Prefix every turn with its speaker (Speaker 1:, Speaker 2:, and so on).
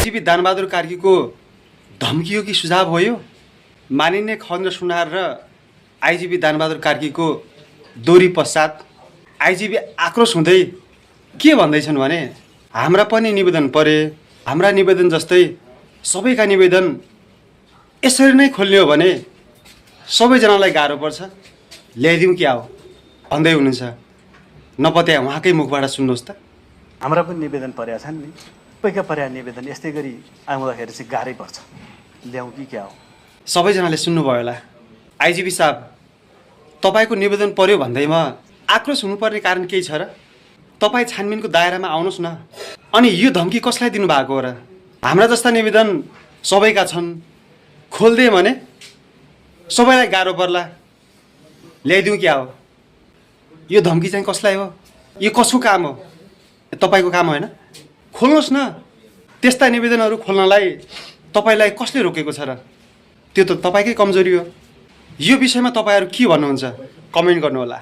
Speaker 1: IGP Dan Bahadur कार्कीको धम्की हो कि सुझाव हो यो? मानिने खगेन्द्र सुनार र आइजिपी दानबहादुर कार्कीको दोरी पश्चात आइजिपी आक्रोश हुँदै के भन्दैछन् भने हाम्रा पनि निवेदन परे, हाम्रा निवेदन जस्तै सबैका निवेदन यसरी नै खोल्ने हो भने सबैजनालाई गाह्रो पर्छ, ल्याइदिउँ क्या हो भन्दै हुनुहुन्छ। नपत्या उहाँकै मुखबाट सुन्नुहोस् त।
Speaker 2: हाम्रा पनि निवेदन परेका छन् नि, सबैका परेका निवेदन यस्तै गरी आउँदाखेरि चाहिँ गाह्रै पर्छ, ल्याउँ कि क्या हो।
Speaker 1: सबैजनाले सुन्नुभयो होला। आइजिपी साहब, तपाईँको निवेदन पर्यो भन्दैमा आक्रोश हुनुपर्ने कारण केही छ र? तपाईँ छानबिनको दायरामा आउनुहोस् न। अनि यो धम्की कसलाई दिनुभएको हो र? हाम्रा जस्ता निवेदन सबैका छन्, खोल्दिए भने सबैलाई गाह्रो पर्ला, ल्याइदिउँ क्या हो। यो धम्की चाहिँ कसलाई हो? यो कसको काम हो? तपाईँको काम होइन? खोल्नुहोस् न। त्यस्ता निवेदनहरू खोल्नलाई तपाईँलाई कसले रोकेको छ र? त्यो त तपाईँकै कमजोरी हो। यो विषयमा तपाईँहरू के भन्नुहुन्छ? कमेन्ट गर्नुहोला।